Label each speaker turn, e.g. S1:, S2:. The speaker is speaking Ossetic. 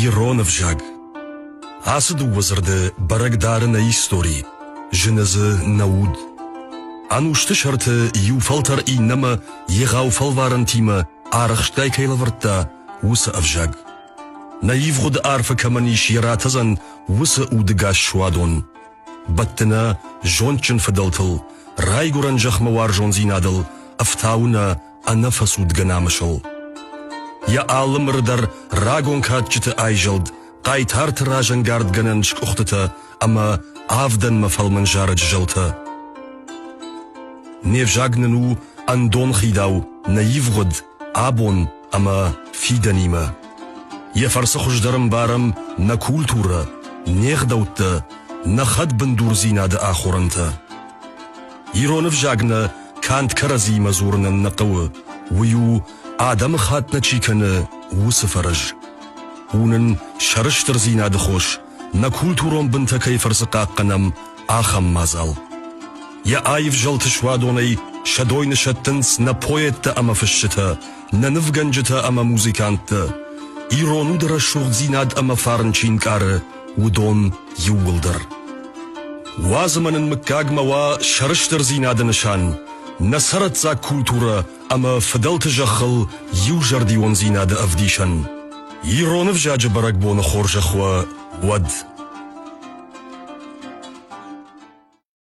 S1: Ирон ӕвзаг. Ацы дыууӕ дзырды бӕрӕг дары нӕ истори, зыны дзы нӕ уд. Ӕнусты сӕрты иу фӕлтӕр иннӕмӕ егъау фӕлварӕнтимӕ арӕхстгай кӕй лӕвӕрдта, уыцы ӕвзаг. Нӕ ивгъуыды арфы кӕмӕн ис йӕ ратӕдзӕн, уыцы удыгас суадон. Бӕтты нӕ зондджын фыдӕлтыл, райгуырӕн зӕхмӕ уарзондзинадыл, ӕфтауы нӕ ӕнӕфӕцудгӕ намысыл. Йӕ алы мыр дӕр рагон кадджыты айзӕлд, хъайтарты разӕнгардгӕнӕн скъуыхтытӕ ӕмӕ авдӕнмӕ фӕлмӕн зарӕджы зӕлтӕ. Не взаг нын у ӕндон хидау нӕ ивгъуыд, абон ӕмӕ фидӕнимӕ. Йӕ фӕрцы хуыздӕр ӕмбарӕм нӕ культурӕ, не гъдӕуттӕ, нӕ хӕдбындурдзинады ахорӕнтӕ. Ирон ӕвзаг нӕ канд кӕрӕдзиимӕ дзурынӕн нӕ хъӕуы, уый у, адӕмыхатт нӕ чи кӕны, уыцы фӕрӕз. У нын сӕрыстырдзинады хос, нӕ культурон бынтӕ кӕй фӕрцы хъахъхъӕнӕм, ахӕм мадзал. Йӕ аив зӕлты суадонӕй сӕ дойны сӕттынц нӕ поэттӕ ӕмӕ фысджытӕ, нӕ нывгӕнджытӕ ӕмӕ музыканттӕ. Ирон уды рӕсугъддзинад ӕмӕ фарн чи нкъары, уыдон иууылдӕр. Уадз ӕмӕ нын мыггагмӕ уа сӕрыстырдзинады нысан, нӕ цӕрӕццаг культурӕ ӕмӕ фыдӕлты зӕххыл иузӕрдиондзинады ӕвдисӕн. Ирон ӕвзаджы бӕрӕгбоны хорзӕх уӕ уӕд!